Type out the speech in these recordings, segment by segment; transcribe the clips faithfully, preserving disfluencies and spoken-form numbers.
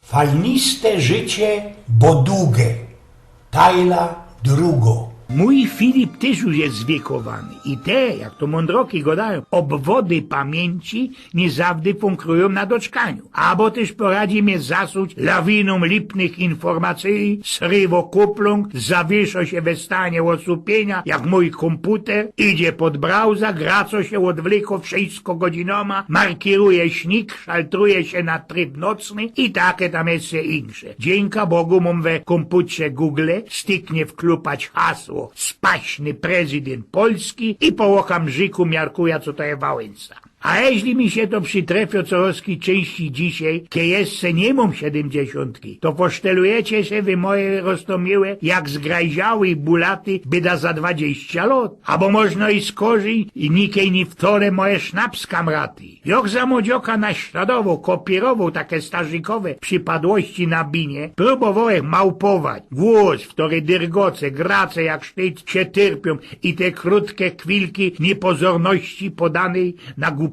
Fajniste życie, bo duge. Tajla drugo. Mōj Filip tyż już je zwiekowany. I te, jak to mōndroki godajōm, obwody pamiyńci niy zawdy funkrujōm na doczkaniu. Abo tyż poradzi mie zasuć lawinōm lipnych informacyji, srywo kuplōng, zawieszo sie we stanie ôsupiynia, jak mōj kōmputer, idzie pod brauza, graco sie ôdwlyko wszysko godzinōma, markiruje śniyg, szaltruje sie na tryb nocny i take tam jeszcze insze. Dziynka Bogu mōm we kōmputrze Google, styknie wklupać hasło „spaśny prezydynt Polski” i po ôkamrzyku miarkuja, co to je Wałęsa. A jeźli mi sie to przitrefio coroz czyńścij dzisiej, kej jeszcze niy mōm siedymdziesiōntki, to posztelujecie sie wy moje roztōmiłe, jak zgrajziały i bulaty, byda za dwadziścia lot. Abo możno i skorzyj, i nikej niy wtore moje sznapskamraty. Jŏ za młodzioka naśladowoł, kopiyrowoł take starzykowe przipadłości na binie, prōbowołech małpować głos, wtory dyrgoce, grace jak sztyc sie tyrpiōm i te krōtke chwilki niypozorności podanyj na gupota.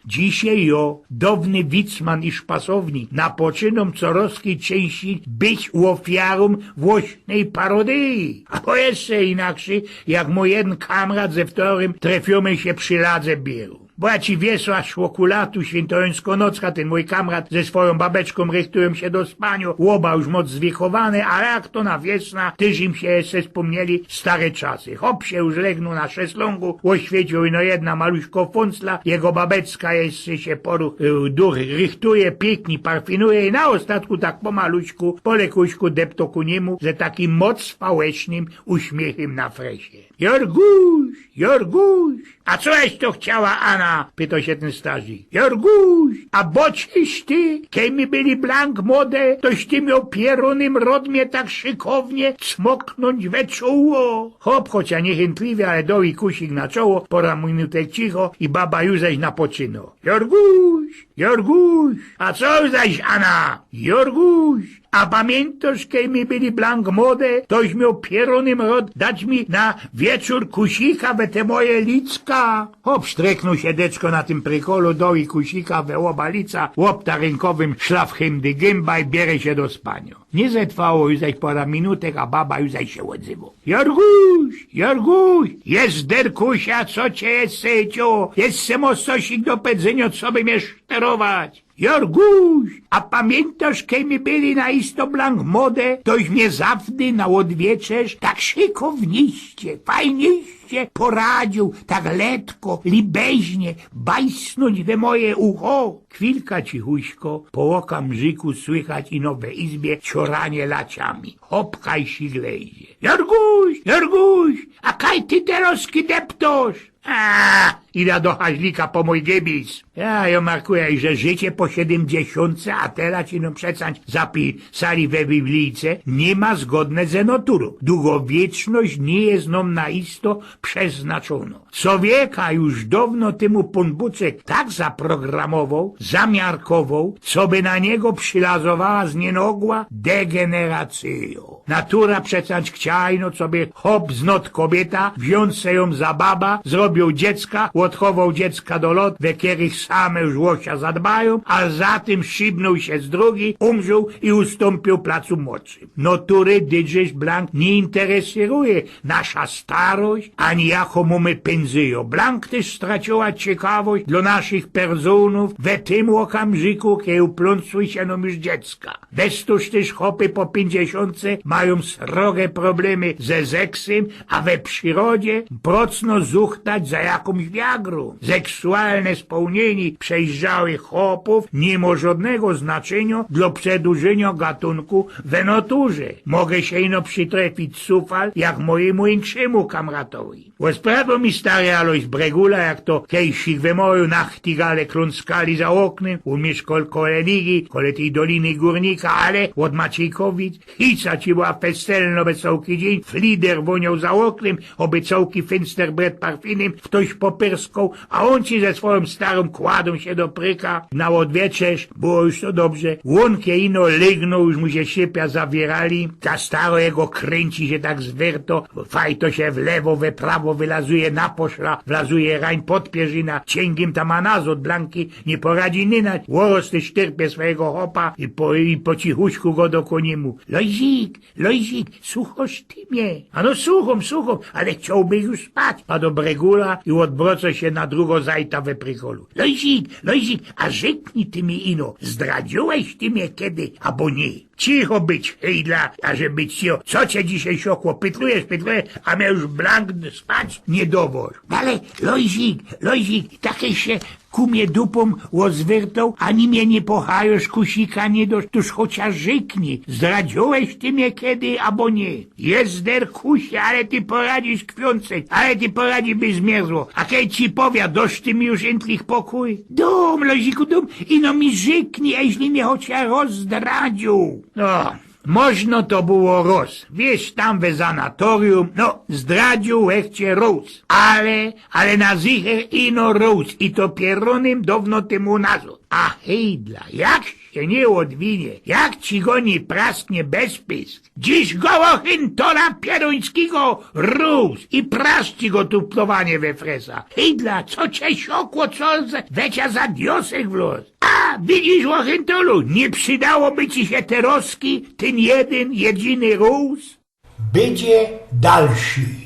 Dzisiej jŏ, downy wicman i szpasownik, napoczynōm coroz czyńścij być ôfiarōm włosnyj parodyji. Abo jeszcze inakszy, jak mōj jedyn kamrat, ze wtorym trefiyōmy sie przi ladze bieru. Bo ja ci wieso, aż ôkulatu świyntoyńsko nocka, tyn mōj kamrat ze swojōm babeczkōm rychtujōm sie do spaniŏ, ôba już moc zwiekowane, ale jak to na wiesna, tyż im sie jeszcze spōmnieli stare czasy. Chop sie już legnōł na szeslōngu, ôświeciōł ino jedna maluśko fōncla, jego babeczka jeszcze sie poruch, y, duch rychtuje, piyknie parfinuje i na ôstatku tak po maluśku, po lekuśku depto ku niymu, ze takim moc fałesznym uśmiechym na fresie. „Jorguś, Jorguś, a co żeś to chciała, Ana?” pyto sie tyn starzik. „Jorguś, a bŏczysz ty, kej my byli blank młode, toś ty mioł pierōnym rŏd mie tak szykownie cmoknōńć we czoło?” Chop, chocia niychyntliwie, ale doł i kusik na czoło, pora minutek cicho i baba już zaś napoczynŏ. „Jorguś, Jorguś, a co zaś, Ana?” „Jorguś, a pamiyntŏsz, kej my byli blank młode, toś mioł pierōnym rŏd dać mi na wieczōr kusika we te moje licka?” Chop sztryknōł sie deczko na tym prykolu, doł i kusika we ôba lica, łopta rynkowym szlaf hymdy gymba i bierze sie do spaniŏ. Niy zetrwało już zaś pora minutek, a baba już zaś sie ôdzywo. „Jorguś, Jorguś, jezderkusia, co cie jeszcze, jeszcze mŏsz cosik do pedzyniŏ, co by mie szterować?” „Jorguś, a pamiyntŏsz, kej my byli na isto blank młode, toś mie zawdy na ôdwieczerz tak szykowniście, fajniście poradziōł, tak letko, libeźnie bajsnōńć we moje ucho?” Chwilka cichuśko, po ôkamrzyku słychać ino we izbie cioranie laciami. Chop kaj sie glejzie. „Jorguś, Jorguś, a kaj ty terŏzki deptŏsz?” „A, ida do haźlika po mōj gybis.” Ja, jŏ markuja, że życie po siedymdziesiōntce, a te lacino przecańć zapisali we Biblijce, niy ma zgodne ze nŏturōm. Dugowieczność niy je nōm na isto przeznaczōnŏ. Cowieka już downo tymu Pōnbōczek tak zaprogramowoł, zamiarkowoł, coby na niego przilazowała zniynŏgła degeneracyjŏ. Natura przecańć chciała ino, coby chop znŏd kobiyta, wziōn se jōm za baba, zrobiōł dziecka, ôdchowoł dziecka do lot, we kerych same już ô sia zadbajōm, a za tym szibnōł sie z drugi, umrziōł i ustōmpiōł placu młodszym. Nŏtury dyżysz blank niy interesyruje nasza starość, ani jakõ mōmy pynzyjõ. Blank tyż straciła ciekawość dlŏ naszych personōw we tym ôkamrziku, kej uplōnsły sie nōm już dziecka. Bez tōż tyż chopy po piyńćdziesiōntce majōm srogie problymy ze zeksym, a we przirodzie procno zuchtać za jakōmś wiagrōm. Seksualne spełniynie przejrziałych chopōw niy mŏ żŏdnego znaczyniŏ dlŏ przedłużyniŏ gatōnku we nŏturze. Może sie ino przitrefić sufal, jak mojymu inkszymu kamratowi. Ôsprawiōm mi, stary Alojz Bregula, jak to kejsik we moju nachtigale klōnskali za ôknym, ōm miyszkŏł kole Ligi, kole tyj Doliny Gōrnika, ale ôd Maciejkowic, hica ci a festelno wesołki dziyń, flider wōnioł za ôknym, ôby cołki fynster bret parfinym, ftoś popyrskoł, a ôn ci ze swojōm starōm kładōm sie do pryka na ôdwieczerz, było już to dobrze. Ôn ke ino lygnoł, już mu sie szypia zawiyrali, ta staro jego krynci sie tak zwyrto, fajto sie w lewo, we prawo wylazuje, na poszla wlazuje, rań pod pierzina, ciyngiym tam a nazod, blanki niy poradzi nynać, ôrosty sztyrpie swojigo chopa i po, i po cichuśku godo kōnimu: Lojzik, Lojzik, suchŏsz ty mie? Ano suchōm, suchōm, ale chciołbych już spać. A do bregula i ôdwrŏco sie na drugo zajta we prykolu. Lojzik, Lojzik, a rzyknij ty mi ino, zdradziyłeś ty mie kedy, abo niy? Cicho być, hejdla, a że być cicho, co cie dzisiej siokło, pytlujesz, pytlujesz, a mie już blank spać niy dowŏsz. No ale Lojzik, Lojzik, tak żeś sie ku mie dupōm ôzwyrtoł, ani mie niy pochajŏsz, kusika niy dŏsz, tōż chociŏż rzyknij, zdradziyłeś ty mie kedy, abo niy? Jezder kusie, ale ty poradzisz kwiōncyć, ale ty poradzisz, byś zmierzło. A kej ci powiã, dŏsz ty mi już intlich pokōj? Dōm, Loziku, dōm, ino mi rzyknij, eźli mie chociŏż rŏz zdradziył. No, możno to było rŏz. Wiysz, tam we zanatoryjōm, no, zdradziył ech cie rŏz. Ale, ale na zycher ino rŏz. I to pierōnym downo tymu nazŏd. A hejdla, jak sie niy ôdwinie, jak ci go niy prasknie bez pysk, dziś go ôchyntola pierōńskigo rōz i prasci go tuplowanie we fresa. Hejdla, co cie siokło, co ze, we cia za diosek wlŏz? A, widzisz, ôchyntolu, niy przidałoby ci sie terŏzki tyn jedyn, jedyny rōz? Bydzie dalszy.